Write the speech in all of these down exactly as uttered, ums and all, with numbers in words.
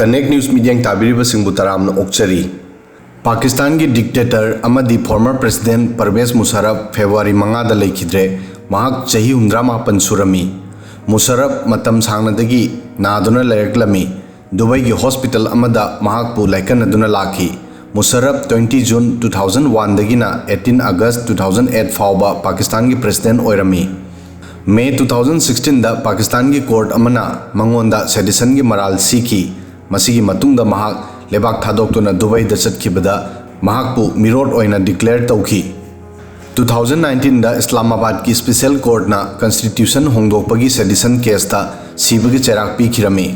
Connect News ꯃꯤꯠꯌꯦꯡ ꯇꯥꯕꯤꯔꯤꯕꯁꯤꯡꯕꯨ ꯇꯔꯥꯝꯅ ꯑꯣꯛꯆꯔꯤ꯫ ꯄꯥꯀꯤꯁꯇꯥꯟꯒꯤ dictator ꯑꯃꯗꯤ former president ꯄꯔꯚꯦꯖ ꯃꯨꯁꯥꯔꯐ ꯐꯦꯕ꯭ꯔꯨꯋꯥꯔꯤ ꯃꯉꯥꯗ ꯂꯩꯈꯤꯗ꯭ꯔꯦ꯫ ꯃꯍꯥꯛ ꯆꯍꯤ ꯍꯨꯝꯗ꯭ꯔꯥ ꯃꯥꯄꯟ ꯁꯨꯔꯝꯃꯤ꯫ ꯃꯨꯁꯥꯔꯐ ꯃꯇꯝ ꯁꯥꯡꯅꯗꯒꯤ ꯅꯥꯗꯨꯅ ꯂꯩꯔꯛꯂꯝꯃꯤ꯫ ꯗꯨꯕꯩꯒꯤ hospital ꯑꯃꯗ ꯃꯍꯥꯛꯄꯨ ꯂꯥꯏꯀꯠꯅꯗꯨꯅ ꯂꯥꯛꯈꯤ꯫ ꯃꯨꯁꯥꯔꯐ twenty June two thousand one ꯗꯒꯤꯅ eighteen August two thousand eight ꯐꯥꯎꯕ ꯄꯥꯀꯤꯁꯇꯥꯟꯒꯤ president ꯑꯣꯏꯔꯝꯃꯤ꯫ May two thousand sixteen ꯗ ꯄꯥꯀꯤꯁꯇꯥꯟꯒꯤ court ꯑꯃꯅ ꯃꯉꯣꯟꯗ sedition ꯒꯤ ꯃꯔꯥꯜ ꯁꯤꯈꯤ꯫ ꯃꯁꯤꯒꯤ ꯃꯇꯨꯡꯗ ꯃꯍꯥꯛ ꯂꯩꯕꯥꯛ ꯊꯥꯗꯣꯛꯇꯨꯅ ꯗꯨꯕꯩꯗ ꯆꯠꯈꯤꯕꯗ ꯃꯍꯥꯛꯄꯨ ꯃꯤꯔꯣꯠ ꯑꯣꯏꯅ declare ꯇꯧꯈꯤ꯫ Two thousand nineteen ꯗ ꯏꯁꯂꯥꯃꯥꯕꯥꯗꯀꯤ special court ꯅ constitution ꯍꯣꯡꯗꯣꯛꯄꯒꯤ sedition case ꯇ ꯁꯤꯕꯒꯤ ꯆꯩꯔꯥꯛ ꯄꯤꯈꯤꯔꯝꯃꯤ꯫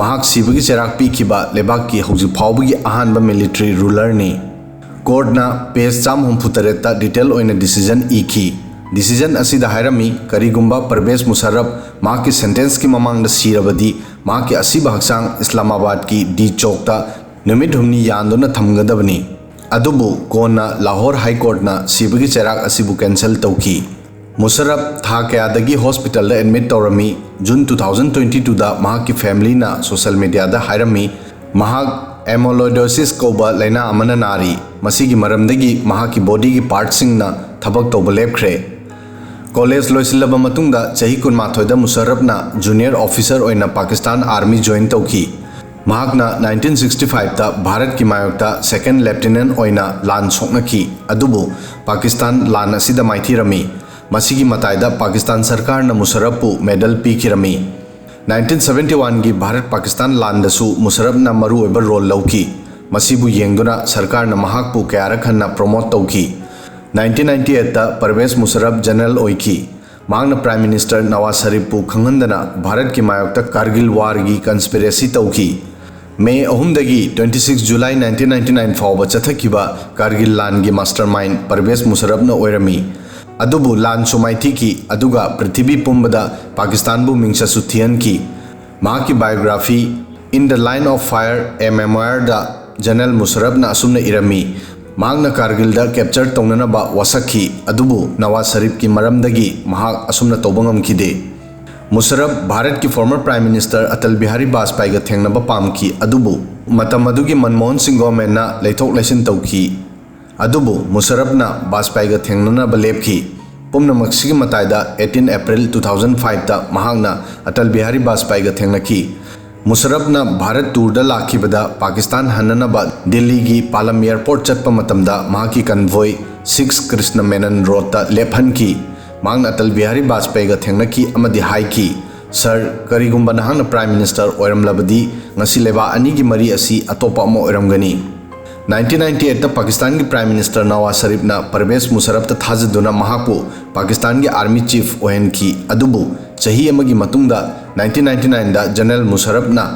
ꯃꯍꯥꯛ ꯁꯤꯕꯒꯤ ꯆꯩꯔꯥꯛ ꯄꯤꯈꯤꯕ ꯂꯩꯕꯥꯛꯀꯤ ꯍꯧꯖꯤꯛ ꯐꯥꯎꯕꯒꯤ ꯑꯍꯥꯟꯕ military ruler ꯅꯤ꯫ Court ꯅ page ꯆꯥꯝꯃ ꯍꯨꯝꯐꯨ ꯇꯔꯦꯠꯇ detail ꯑꯣꯏꯅ decision ꯏꯈꯤ꯫ Decision ꯑꯁꯤꯗ ꯍꯥꯏꯔꯝꯃꯤ, ꯀꯔꯤꯒꯨꯝꯕ ꯄꯔꯚꯦꯖ ꯃꯨꯁꯥꯔꯐ ꯃꯍꯥꯛꯀꯤ sentence ꯀꯤ ꯃꯃꯥꯡꯗ ꯁꯤꯔꯕꯗꯤ, ꯃꯍꯥꯛꯀꯤ ꯑꯁꯤꯕ ꯍꯛꯆꯥꯡ ꯏꯁꯂꯥꯃꯥꯕꯥꯗꯀꯤ ꯗꯤ ꯆꯧꯛꯇ ꯅꯨꯃꯤꯠ ꯍꯨꯝꯅꯤ ꯌꯥꯟꯗꯨꯅ ꯊꯝꯒꯗꯕꯅꯤ꯫ ꯑꯗꯨꯕꯨ ꯀꯣꯟꯅ ꯂꯥꯍꯣꯔ High Court ꯅ ꯁꯤꯕꯒꯤ ꯆꯩꯔꯥꯛ ꯑꯁꯤꯕꯨ cancel ꯇꯧꯈꯤ꯫ ꯃꯨꯁꯥꯔꯐ ꯊꯥ ꯀꯌꯥꯗꯒꯤ hospital ꯗ admit ꯇꯧꯔꯝꯃꯤ꯫ June two thousand twenty two ꯗ ꯃꯍꯥꯛꯀꯤ family ꯅ social media ꯗ ꯍꯥꯏꯔꯝꯃꯤ, ꯃꯍꯥꯛ amyloidosis ꯀꯧꯕ ꯂꯥꯏꯅꯥ ꯑꯃꯅ ꯅꯥꯔꯤ꯫ ꯃꯁꯤꯒꯤ ꯃꯔꯝꯗꯒꯤ ꯃꯍꯥꯛꯀꯤ body ꯒꯤ part ꯁꯤꯡꯅ ꯊꯕꯛ ꯇꯧꯕ ꯂꯦꯞꯈ꯭ꯔꯦ꯫ College ꯂꯣꯏꯁꯤꯜꯂꯕ ꯃꯇꯨꯡꯗ ꯆꯍꯤ ꯀꯨꯟꯃꯥꯊꯣꯏꯗ ꯃꯨꯁꯥꯔꯐꯅ junior officer ꯑꯣꯏꯅ ꯄꯥꯀꯤꯁꯇꯥꯟ army join ꯇꯧꯈꯤ꯫ ꯃꯍꯥꯛꯅ nineteen sixty five ꯇ ꯚꯥꯔꯠꯀꯤ ꯃꯥꯌꯣꯛꯇ second lieutenant ꯑꯣꯏꯅ ꯂꯥꯟ ꯁꯣꯛꯅꯈꯤ, ꯑꯗꯨꯕꯨ ꯄꯥꯀꯤꯁꯇꯥꯟ ꯂꯥꯟ ꯑꯁꯤꯗ ꯃꯥꯏꯊꯤꯔꯝꯃꯤ꯫ ꯃꯁꯤꯒꯤ ꯃꯇꯥꯏꯗ ꯄꯥꯀꯤꯁꯇꯥꯟ ꯁꯔꯀꯥꯔꯅ ꯃꯨꯁꯥꯔꯐꯄꯨ medal ꯄꯤꯈꯤꯔꯝꯃꯤ꯫ Nineteen seventy one ꯒꯤ ꯚꯥꯔꯠ ꯄꯥꯀꯤꯁꯇꯥꯟ ꯂꯥꯟꯗꯁꯨ ꯃꯨꯁꯥꯔꯐꯅ ꯃꯔꯨꯑꯣꯏꯕ role ꯂꯧꯈꯤ꯫ ꯃꯁꯤꯕꯨ ꯌꯦꯡꯗꯨꯅ ꯁꯔꯀꯥꯔꯅ ꯃꯍꯥꯛꯄꯨ ꯀꯌꯥꯔꯛ ꯍꯟꯅ promote ꯇꯧꯈꯤ꯫ Nineteen ninety eight ꯇ ꯄꯔꯚꯦꯖ ꯃꯨꯁꯥꯔꯐ general ꯑꯣꯏꯈꯤ꯫ ꯃꯍꯥꯛꯅ Prime Minister ꯅꯋꯥꯖ ꯁꯔꯤꯐꯄꯨ ꯈꯪꯍꯟꯗꯅ ꯚꯥꯔꯠꯀꯤ ꯃꯥꯌꯣꯛꯇ ꯀꯥꯔꯒꯤꯜ war ꯒꯤ conspiracy ꯇꯧꯈꯤ꯫ May ꯑꯍꯨꯝꯗꯒꯤ twenty six July nineteen ninety nine ꯐꯥꯎꯕ ꯆꯠꯊꯈꯤꯕ ꯀꯥꯔꯒꯤꯜ ꯂꯥꯟꯒꯤ mastermind ꯄꯔꯚꯦꯖ ꯃꯨꯁꯥꯔꯐꯅ ꯑꯣꯏꯔꯝꯃꯤ꯫ ꯑꯗꯨꯕꯨ ꯂꯥꯟꯁꯨ ꯃꯥꯏꯊꯤꯈꯤ, ꯑꯗꯨꯒ ꯄ꯭ꯔꯤꯊꯤꯕꯤ ꯄꯨꯝꯕꯗ ꯄꯥꯀꯤꯁꯇꯥꯟꯕꯨ ꯃꯤꯡꯆꯠꯁꯨ ꯊꯤꯍꯟꯈꯤ꯫ ꯃꯍꯥꯛꯀꯤ biography In the Line of Fire, A Memoir the General ꯃꯨꯁꯥꯔꯐꯅ ꯑꯁꯨꯝꯅ ꯏꯔꯝꯃꯤ, ꯃꯍꯥꯛꯅ ꯀꯥꯔꯒꯤꯜꯗ capture ꯇꯧꯅꯅꯕ ꯋꯥꯁꯛꯈꯤ, ꯑꯗꯨꯕꯨ ꯅꯋꯥꯖ ꯁꯔꯤꯐꯀꯤ ꯃꯔꯝꯗꯒꯤ ꯃꯍꯥꯛ ꯑꯁꯨꯝꯅ ꯇꯧꯕ ꯉꯝꯈꯤꯗꯦ꯫ ꯃꯨꯁꯔꯐ ꯚꯥꯔꯠꯀꯤ former Prime Minister Atal Bihari ꯕꯥꯖꯄꯥꯏꯒ ꯊꯦꯡꯅꯕ ꯄꯥꯝꯈꯤ, ꯑꯗꯨꯕꯨ ꯃꯇꯝ ꯑꯗꯨꯒꯤ ꯃꯟꯃꯣꯍꯟ ꯁꯤꯡ ꯒꯣꯔꯃꯦꯟꯅ ꯂꯩꯊꯣꯛ ꯂꯩꯁꯤꯟ ꯇꯧꯈꯤ꯫ ꯑꯗꯨꯕꯨ ꯃꯨꯁꯔꯐꯅ ꯕꯥꯖꯄꯥꯏꯒ ꯊꯦꯡꯅꯅꯕ ꯂꯦꯞꯈꯤ꯫ ꯄꯨꯝꯅꯃꯛꯁꯤꯒꯤ ꯃꯇꯥꯏꯗ eighteen April two thousand fiveꯇ ꯃꯍꯥꯛꯅ ꯑꯇꯜ ꯕꯤꯍꯥꯔꯤ ꯕꯥꯖꯄꯥꯏꯒ ꯊꯦꯡꯅꯈꯤ꯫ ꯃꯨꯁꯔꯐꯅ ꯚꯥꯔꯠ tourꯗ ꯂꯥꯛꯈꯤꯕꯗ ꯄꯥꯀꯤꯁꯇꯥꯟ ꯍꯟꯅꯅꯕ ꯗꯤꯜꯂꯤꯒꯤ ꯄꯥꯂꯝ airport ꯆꯠꯄ ꯃꯇꯝꯗ ꯃꯍꯥꯛꯀꯤ convoy six Krishna Menon Roadꯇ ꯂꯦꯞꯍꯟꯈꯤ꯫ ꯃꯍꯥꯛꯅ ꯑꯇꯜ ꯕꯤꯍꯥꯔꯤ ꯕꯥꯖꯄꯥꯏꯒ ꯊꯦꯡꯅꯈꯤ ꯑꯃꯗꯤ ꯍꯥꯏꯈꯤ, "Sir, ꯀꯔꯤꯒꯨꯝꯕ ꯅꯍꯥꯛꯅ Prime Minister ꯑꯣꯏꯔꯝꯂꯕꯗꯤ ꯉꯁꯤ ꯂꯩꯕꯥꯛ ꯑꯅꯤꯒꯤ ꯃꯔꯤ ꯑꯁꯤ ꯑꯇꯣꯞꯄ ꯑꯃ ꯑꯣꯏꯔꯝꯒꯅꯤ"꯫ Nineteen ninety eightꯇ ꯄꯥꯀꯤꯁꯇꯥꯟꯒꯤ Prime Minister Nawaz ꯁꯔꯤꯐꯅ Pervez ꯃꯨꯁꯔꯐꯇ ꯊꯥꯖꯗꯨꯅ ꯃꯍꯥꯛꯄꯨ ꯄꯥꯀꯤꯁꯇꯥꯟꯒꯤ army chief ꯑꯣꯏꯍꯟꯈꯤ꯫ ꯑꯗꯨꯕꯨ ꯆꯍꯤ ꯑꯃꯒꯤ ꯃꯇꯨꯡꯗ nineteen ninety nineꯗ General ꯃꯨꯁꯔꯐꯅ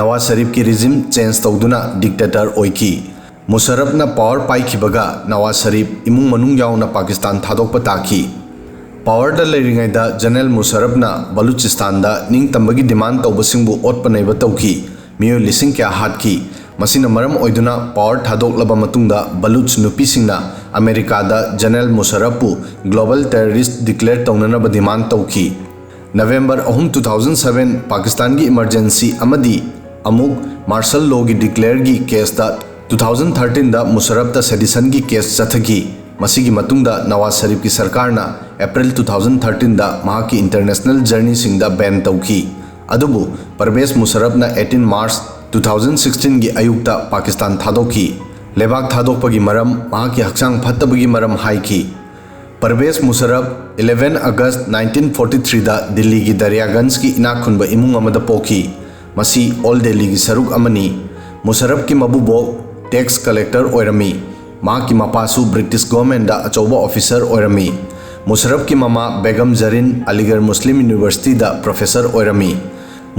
Nawaz ꯁꯔꯤꯐꯀꯤ regime change ꯇꯧꯗꯨꯅ dictator ꯑꯣꯏꯈꯤ꯫ ꯃꯨꯁꯔꯐꯅ power ꯄꯥꯏꯈꯤꯕꯒ ꯅꯋꯥꯖ ꯁꯔꯤꯐ ꯏꯃꯨꯡ ꯃꯅꯨꯡ ꯌꯥꯎꯅ ꯄꯥꯀꯤꯁꯇꯥꯟ ꯊꯥꯗꯣꯛꯄ ꯇꯥꯈꯤ꯫ Powerꯗ ꯂꯩꯔꯤꯉꯩꯗ General ꯃꯨꯁꯔꯐꯅ ꯕꯂꯨꯆꯤꯁꯇꯥꯟꯗ ꯅꯤꯡꯇꯝꯕꯒꯤ demand ꯇꯧꯕꯁꯤꯡꯕꯨ ꯑꯣꯠꯄ ꯅꯩꯕ ꯇꯧꯈꯤ꯫ ꯃꯤꯑꯣꯏ ꯂꯤꯁꯤꯡ ꯀꯌꯥ ꯍꯥꯠꯈꯤ꯫ ꯃꯁꯤꯅ ꯃꯔꯝ ꯑꯣꯏꯗꯨꯅ power ꯊꯥꯗꯣꯛꯂꯕ ꯃꯇꯨꯡꯗ ꯕꯂꯨꯆ ꯅꯨꯄꯤꯁꯤꯡꯅ ꯑꯃꯦꯔꯤꯀꯥꯗ General ꯃꯨꯁꯔꯐꯄꯨ global terrorist declare ꯇꯧꯅꯅꯕ demand ꯇꯧꯈꯤ꯫ November ꯑꯍꯨꯝ, two thousand seven, ꯄꯥꯀꯤꯁꯇꯥꯟꯒꯤ emergency ꯑꯃꯗꯤ ꯑꯃꯨꯛ martial lawꯒꯤ declareꯒꯤ caseꯇ two thousand thirteenꯗ ꯃꯨꯁꯔꯐꯇ seditionꯒꯤ case ꯆꯠꯊꯈꯤ꯫ ꯃꯁꯤꯒꯤ ꯃꯇꯨꯡꯗ ꯅꯋꯥꯖ ꯁꯔꯤꯐꯀꯤ ꯁꯔꯀꯥꯔꯅ April two thousand thirteenꯗ ꯃꯍꯥꯛꯀꯤ international journeyꯁꯤꯡꯗ ban ꯇꯧꯈꯤ꯫ ꯑꯗꯨꯕꯨ Pervez ꯃꯨꯁꯔꯐꯅ eighteen March two thousand sixteenꯒꯤ ꯑꯌꯨꯛꯇ ꯄꯥꯀꯤꯁꯇꯥꯟ ꯊꯥꯗꯣꯛꯈꯤ꯫ ꯂꯩꯕꯥꯛ ꯊꯥꯗꯣꯛꯄꯒꯤ ꯃꯔꯝ ꯃꯍꯥꯛꯀꯤ ꯍꯛꯆꯥꯡ ꯐꯠꯇꯕꯒꯤ ꯃꯔꯝ ꯍꯥꯏꯈꯤ꯫ Pervez ꯃꯨꯁꯔꯐ eleven August nineteen forty threeꯗ ꯗꯤꯜꯂꯤꯒꯤ ꯗꯔꯤꯌꯥꯒꯟꯖꯀꯤ ꯏꯅꯥꯛ ꯈꯨꯟꯕ ꯏꯃꯨꯡ ꯑꯃꯗ ꯄꯣꯛꯈꯤ꯫ ꯃꯁꯤ Old Delhiꯒꯤ ꯁꯔꯨꯛ ꯑꯃꯅꯤ꯫ ꯃꯨꯁꯔꯐꯀꯤ ꯃꯕꯨꯕꯣꯛ tax collector ꯑꯣꯏꯔꯝꯃꯤ꯫ ꯃꯍꯥꯛꯀꯤ ꯃꯄꯥꯁꯨ British governmentꯗ ꯑꯆꯧꯕ officer ꯑꯣꯏꯔꯝꯃꯤ꯫ ꯃꯨꯁꯔꯐꯀꯤ ꯃꯃꯥ ꯕꯦꯒꯝ ꯖꯔꯤꯟ ꯑꯂꯤꯒꯔ ꯃꯨꯁꯂꯤꯝ Universityꯗ professor ꯑꯣꯏꯔꯝꯃꯤ꯫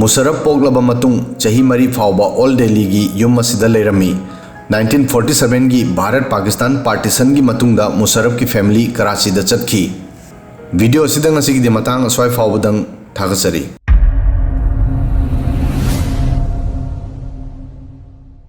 ꯃꯨꯁꯔꯐ ꯄꯣꯛꯂꯕ ꯃꯇꯨꯡ ꯆꯍꯤ ꯃꯔꯤ ꯐꯥꯎꯕ Old Delhiꯒꯤ ꯌꯨꯝ ꯑꯁꯤꯗ ꯂꯩꯔꯝꯃꯤ꯫ Nineteen forty sevenꯒꯤ ꯚꯥꯔꯠ ꯄꯥꯀꯤꯁꯇꯥꯟ partitionꯒꯤ ꯃꯇꯨꯡꯗ ꯃꯨꯁꯔꯐꯀꯤ family ꯀꯔꯥꯆꯤꯗ ꯆꯠꯈꯤ꯫ Video ꯑꯁꯤꯗ ꯉꯁꯤꯒꯤꯗꯤ ꯃꯇꯥꯡ ꯑꯁ꯭ꯋꯥꯏ ꯐꯥꯎꯕꯗꯪ꯫ ꯊꯥꯒꯠꯆꯔꯤ꯫